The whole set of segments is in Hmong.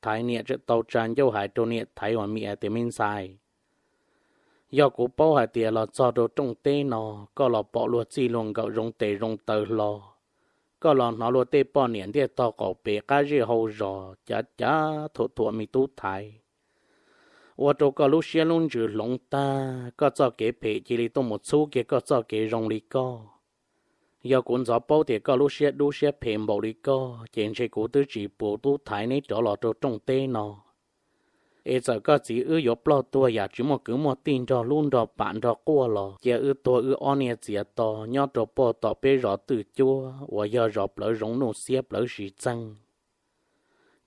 Thaiv niam tseem tau tsa ncauj hais rau niam Thaiv uas Mim hais tias, Me ntxhais, yog kuv paub hais tias los txog rau rooj teb no, koj los pom luag txij luag nkawm zoo tes zoo taw hlo, koj los hnov luag tej poj niam ntiaj tog qaum pem qab zej hauv zos cav cav thuam thuam me tub Thaiv, ua rau koj lub siab lub ntsws hloov tag, koj txoj kev phem cia li tuaj mus txhub kiag koj txoj kev zoo li koj. Yog kuv ntxov paub tias koj lub siab dub siab phem npaum li koj, ces ntshe kuv twb tsis pus tub Thaiv neb rov los rau rooj teb no. Es txawm koj txiv wb yuav ploj tuag yam tsis muaj kwv muaj tij nrog hlub nrog pam nrog quaj los cia wb tuag wb ob niag txiav to nyob rau pog tom peb zos twj cuab uas yog zos plawv zoov nuj xiab plawv siv txeeg.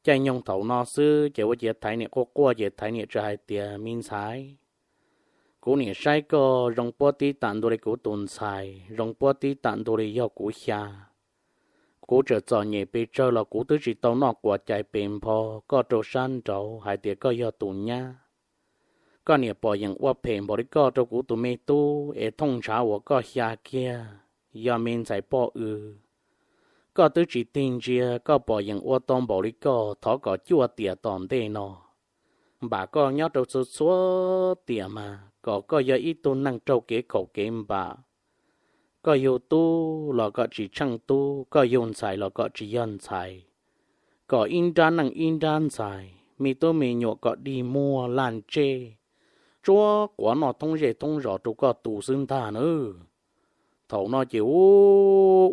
Caij nyoog thaum no xwb ces ua ciav Thaiv niam quaj quaj ces Thaiv niam tsa hais tias, Me ntxhais, kuv niam saib koj zoo puab tib tam ntua li kuv tus ntxhais, zoo puab tib tam ntua li yog kuv xya. Kuv tseem txom nyem pes tsawg los kuv twb tsis tau noj quav cais pes npho, koj rau sab nraud hais tias koj yog tus nyab. Koj niam pom yeem ua phem npaum li koj rau kuv tus me tub es thooj ntshav uas koj xya kiag yog me ntxhais poj w. Koj twb tsis tig ntsia, koj pom yeem ua tau npaum li koj, thov kom cuaj tiam tom ntej no, npam koj nyob rau txhua txhua tiam mas kom koj yog ib tug neeg raug kev khaum kev npam. Koj yug tub los kom tsis tsheej tub, koj yug ntxhais los kom tsis yog ntxhais, kom ib nrab neej ib nrab ntxhais, me tub me nyuam kom dig muag laj ntsej, tsuab quav noj thoob zej thoob zos rau koj tu xwb ntag nawb. Thaum no ces u,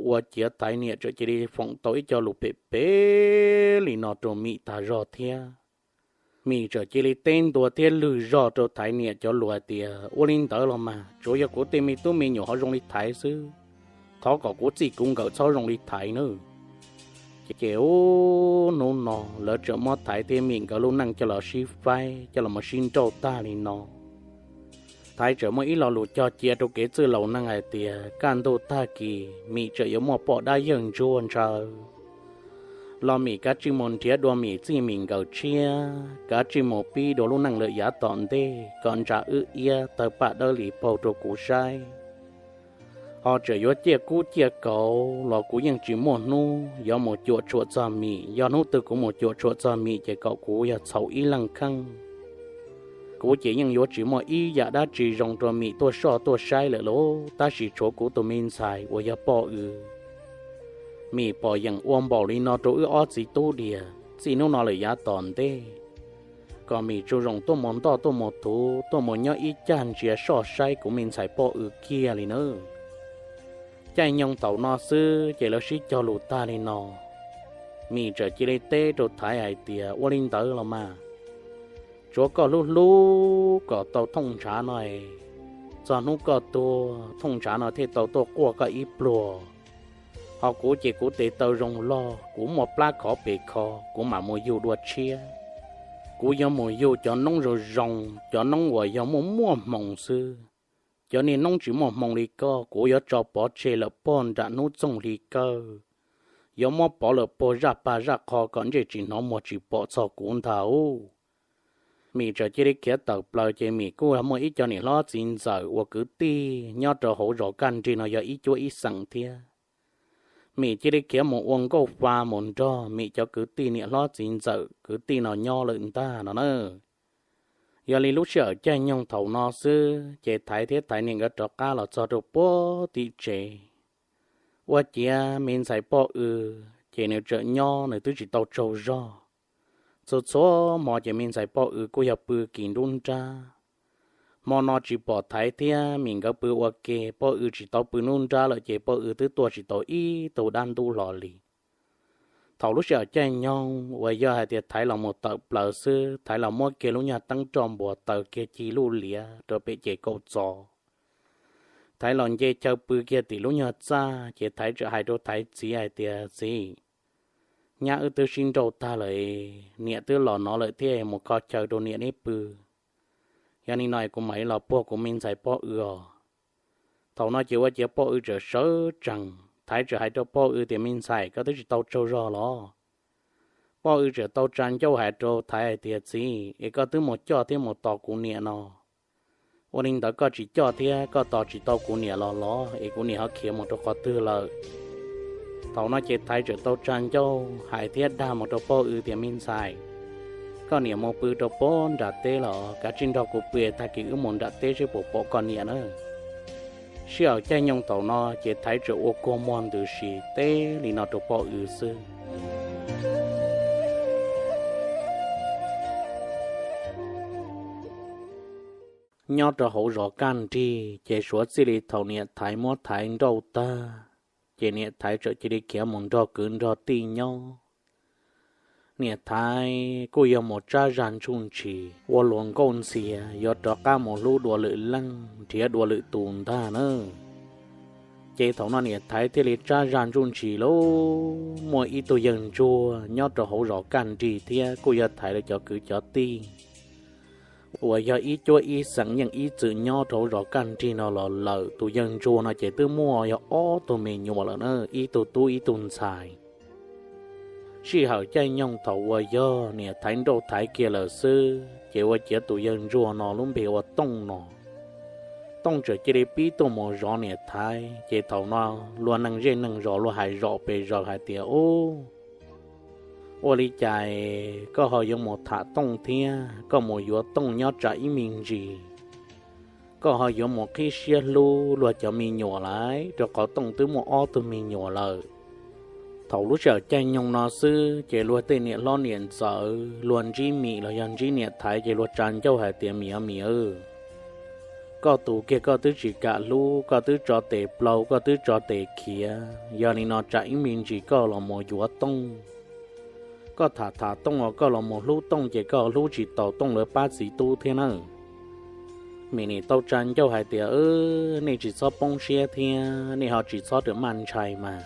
ua ciav Thaiv niam txawm cia li foom tau ib co lus pem pem li no rau Mim tag zog thiab. Mim txawm cia li teb ntua thiab lwg zog rau Thaiv niam cov lus hais tias, Ua li ntawd los mas tsuav yog kuv tej me tub me nyuam ho zoo li Thaiv xwb, thov kom kuv txij kuv nkawm txhob zoo li Thaiv nawb. Ces u, hnub no lawv txawm muab Thaiv thiab Mim nkawd lub neej coj los sib faib coj los sib nrauj tag li no. Thaiv txawm muaj ib lo lus cog cia rau kev txwj laus neeg hais tias kaj ntug tag kis Mim txawm yuav muaj poj dab yawg ntsuag ntshaw los Mim kav tsij mus nrhiav dua Mim txij Mim nkawm tshiab, kav tsij mus pib dua lub neej lawm yav tom ntej kom ntsa wb iab tawg paj dawb li paug rau kuv saib. Ho txawm yuav ciaj kub ciaj kauv los kuv yeej tsis muaj hnub yuav mus cuam tshuam txog Mim, yog hnub twg kuv mus cuam tshuam txog Mim ces kom kuv yog txhaum ib leeg kheej. Kuv ces yeej yuav tsis muaj ib yam dab tsi zoo rau Mim tuaj soj tuaj saib lawm lauj, tab sis tshuav kuv tus me ntxhais uas yog poj w. Mim pom yeem ua npaum li no rau wb ob txiv tub diam, txij hnub no lawm yav tom ntej kom Mim tsuas zoo tuaj mus ntoj tuaj mus thuv tuaj mus nyob ib cag ntsia soj saib kuv me ntxhais poj w kiag li nawb. Caij nyoog thaum no xwb ces lawv sib cog lus tag li no, Mim txawm cia li teb rau Thaiv hais tias, Ua li ntawd los mas tsuav koj hlub hlub kom tau thooj ntshav no, txog hnub koj tuag thooj ntshav no thiaj tau tuaj quaj koj ib pluag. Ho kuv ces kuv tes taw zoo log, kuv muaj plab khov pes kho, kuv mam mus yug dua tshiab. Kuv yuav mus yug cov noob zoo zoo, cov noob uas yog muaj muaj hmoo xwb. Cov niag noob tsis muaj hmoo li koj kuv yuav tso pov tseg lawm pog nram hnub txoog hli kawg, yuav muab pov lawm puag zaj pag zaj qho kom ntsej tsis hnov muag tsis pom txog kuv ntag. Mim txawm cia li khiav tawm plaws ces Mim kuj muaj ib co niam hlob txiv ntxawm uas kwv tij nyob rau hauv zos kaj nrig no yog ib cuab ib xeem thiab. Mim cia li khiav mus ua nkauj fa mus nrog Mim cov kwv tij niam hlob txiv ntxawm kwv tij no nyob lawm ntag no na. Yog li lub sij hawm caij nyoog thaum no xwb ces Thaiv thiab Thaiv niam nkawd rov qab los txog rau puag tim tsev. Ua ciav me ntxhais poj w ces nws tseem nyob nws twb tsis tau tsaug zog. Txhua txhua hmo ces me ntxhais poj w kuj yog pw kis nruab nrab. Hmo no tsis pom Thaiv thiab Mim nkawd pw ua ke, poj w tsis tau pw nruab nrab lawm ces poj w twb tuaj tsis tau ib tug dab ntub hlo li. Thaum lub sij hawm caij nyoog uas yog hais tias Thaiv los mus tawm plaws xwb, Thaiv los muab kiag lub nyuag teeb roj npuas taws kiag ci luj liav rau pem ces kaum txos. Thaiv los nce chaw pw kiag tim lub nyuag txaj ces Thaiv txawm hais rau Thaiv txiv hais tias, Txiv, nyab wb twb sib nrauj tag lawm, niam twb los no lawm thiab, mus kho chaw rau niam neb pw. Yog li no kuv mam li los puag kuv me ntxhais poj w os. Thaum no ces ua ciav poj w txawm sawv tsees, Thaiv txawm hais rau poj w tias, Me ntxhais, koj twb tsis tau tsaug zog los? Poj w txawm tau tsa ncauj hais rau Thaiv hais tias, Txiv, es koj twb mus coj thiab mus tos kuv niam no, ua li ntawd koj tsis coj thiab koj tos tsis tau kuv niam los los es kuv niam ho khiav mus rau qhov twg lawm? Thaum no ces Thaiv txawm tau tsa ncauj hais thiab dag mus rau poj w tias, Me ntxhais, Koj niam mus pw rau pob nram teb los kav tsij nrog kuv pw, tag kis wb mus nram teb seb puas pom koj niam na. Sij hawm caij nyoog thaum no ces Thaiv txawm ua kua muag ntws si teb li no rau poj W xwb. Nyob rau hauv zos Kaj Nrig ces suav txij li thaum niam Thaiv muab Thaiv nrauj tag, ces niam Thaiv txawm cia li khiav mus nrog kwv nrog tij nyob. Niam Thaiv kuj yog mus tsab zag ntsuj ntshis ua luag nkauj ntxhias yuav rov qab mus hlub dua lwm leej nrhiav dua lwm tus ntag na. Ces thaum no niam Thaiv thiaj li tsab zag ntsuj ntshis lauj, muaj ib tug yawg ntsuag nyob rau hauv zos Kaj Nrig thiab kuj yog Thaiv lawv cov kwv cov tij uas yog ib cuab ib xeem yeej ib txwm nyob rau hauv zos Kaj Nrig no los lawm. Tus yawg ntsuag no ces twb muaj yog ob tug me nyuam lawm na, ib tug tub ib tug ntxhais. Sij hawm caij nyoog thaum uas yog niam Thaiv nrauj Thaiv kiag lawm xwb ces ua ciav tus yawg ntsuag no lub npe ua Tooj no. Tooj txawm cia li pib tuaj mus zov niam Thaiv, ces thaum no luag neeg zej neeg zos luag hais zom pes zaws hais tias, Ub, ua li cas koj ho yuav mus tham Tooj thiab koj mus yuav Tooj nyob tsam ib me ntsis, koj ho yuav mus qhib siab hlub luag cov me nyuam lawm, rau qhov Tooj twb muaj ob tug me nyuam lawm. Thaum lub sij hawm caij nyoog no xwb ces luag tej niam hlob niam ntxawm luag ntsib Mim los yog ntsib niam Thaiv ces luag tsa ncauj hais tias, Mim aw, Mim aw, koj tus kiag koj twb tsis kam hlub, koj twb tso tes plaub, koj twb tso tes khiav, yog li no tsam ib me ntsis koj los mus yuav Tooj, koj tham tham Tooj uas koj los mus hlub Tooj ces koj hlub tsis tau Tooj lawv pab txiv tub thiab nawb. Mim nim tau tsa ncauj hais tias, Nej tsis txhob poob siab thiab nej ho tsis txhob rawm maj ntshai mas.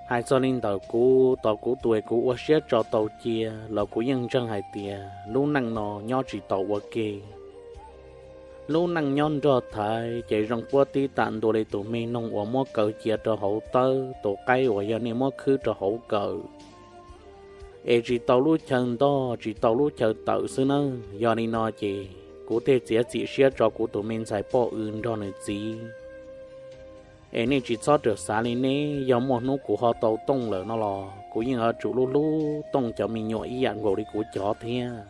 Hais txog li ntawm kuv, tos kuv tus es kuv ua siab tso tau cia los kuv yeej ntseeg hais tias lub neej no nyob tsis tau ua ke. Lub neej nyob nrog Thaiv ces zoo puab tib tam ntua li tus me noog uas muab kaw cia rau hauv tawb, tus qaib uas yog nej muab khwb rau hauv kawm, es tsis tau lub chaw ntoj tsis tau lub chaw tawm xwb nawb. Yog li no ces kuv thiaj txiav txim siab tso kuv tus me ntxhais Poj W nrog nws txiv. Es nej tsis txhob rawm xav li, neb yog muaj hnub kuv ho tau Tooj lawm no los kuv yeej yuav tsum hlub hlub Tooj cov me nyuam ib yam nkaus li kuv cov thiab.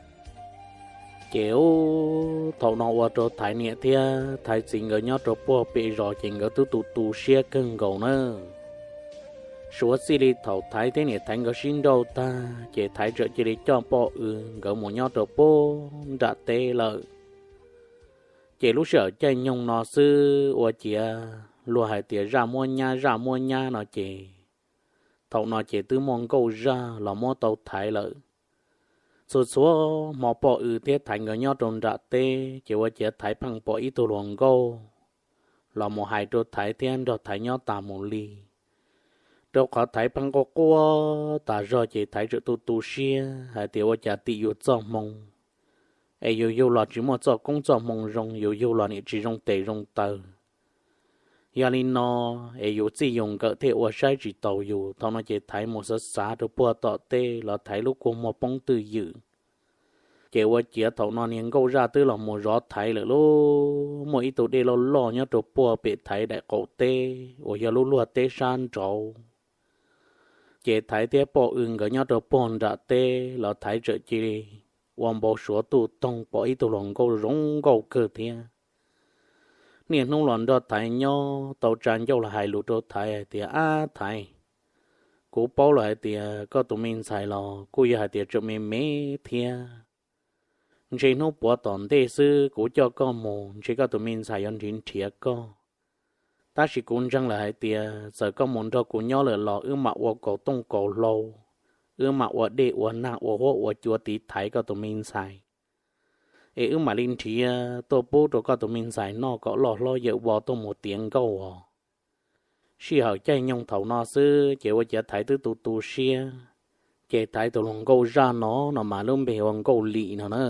Ces ub, thaum no ua rau Thaiv niam thiab Thaiv txiv nkawd nyob rau puag pem zos ces nkawd twb tu tu siab kawg nkaus nawb. Suav txij li thaum Thaiv thiab niam Thaiv nkawd sib nrauj tag ces Thaiv txawm cia li coj Poj W nkawd mus nyob rau puag nram teb lawm. Ces lub sij hawm caij nyoog no xwb ua ciav luag hais tias zaj muab nyab, zaj muab nyab no ces thaum no ces twb muaj nkauj zaj los muab tau Thaiv lawm. Txhua txhua hmo Poj W thiab Thaiv nkawd nyob rau nram teb ces ua ciav Thaiv pheej pom ib tug hluas nkauj los mus hais rau Thaiv thiab nrog Thaiv nyob tas mus li. Rau qhov Thaiv pheej quaj quaj tas zog ces Thaiv txawm tu tu siab hais tias ua cas tim yus txoj hmoo es yus yug los tsis muaj txoj koob txoj hmoo zoo, yus yug los niam tsis zoo tes zoo taw. Yog li no es yus txij yus nkawm thiaj ua saib tsis taus yus. Thaum no ces Thaiv mus xav xav rau puag tom tej los Thaiv lub kua muag poob twj ywm. Ces ua ciav thaum no niag nkauj zaj twb los mus zov Thaiv lawm lauj. Muaj ib tug dej loj loj nyob rau puag pem Thaiv daim qaum teb uas yog lub luag teb sab nraud. Ces Thaiv thiab Poj W nkawd nyob rau puag nram teb los Thaiv txawm cia li ua npau suav tuj toog pom ib tug hluas nkauj zoo nkauj kawg thiab. Niaj hnub los nrog Thaiv nyob, tau tsa ncauj los hais lus rau Thaiv hais tias, Ab Thaiv, kuv paub lawm hais tias koj tus me ntxhais los kuj yog hais tias tseem me me thiab. Ntshe hnub puav tom ntej xwb kuv coj koj mus ntshe koj tus me ntxhais yuav nrhiav nrhiav koj. Tab sis kuv ntseeg lawm hais tias txawm koj mus nrog kuv nyob lawm los wb mam ua kaus tooj kaus hlau, wb mam ua dej ua nag ua huab ua cua tiv thaiv koj tus me ntxhais, es wb mam li nrhiav tuaj pub rau koj tus me ntxhais noj kom loj hlob yawm vos tuaj mus tiav nkauj os. Sij hawm caij nyoog thaum no xwb ces ua ciav Thaiv twb tu tu siab. Ces Thaiv tus hluas nkauj zaj no no mas lub npe ua Nkauj Lim no na.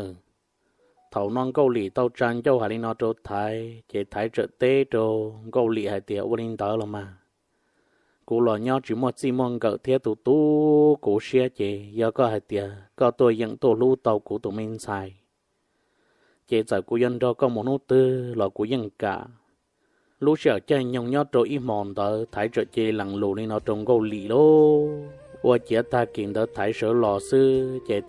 Thaum no Nkauj Lim tau tsa ncauj hais li no rau Thaiv ces Thaiv txawm teb rau Nkauj Lim hais tias, Ua li ntawd los mas, kuv los nyob tsis muaj txij muaj nkawm thiab tu tu kuv siab ces yog koj hais tias koj tuaj yeem tuaj hlub tau kuv tus me ntxhais ces txawm kuv yuav nrog koj mus hnub twg los kuv yeej kam. Lub sij hawm caij nyoog nyob rau ib hmo ntawd Thaiv txawm cia li lees lus li no rau Nkauj Lim lauj. Ua ciav tag kis ntawd Thaiv sawv los xwb ces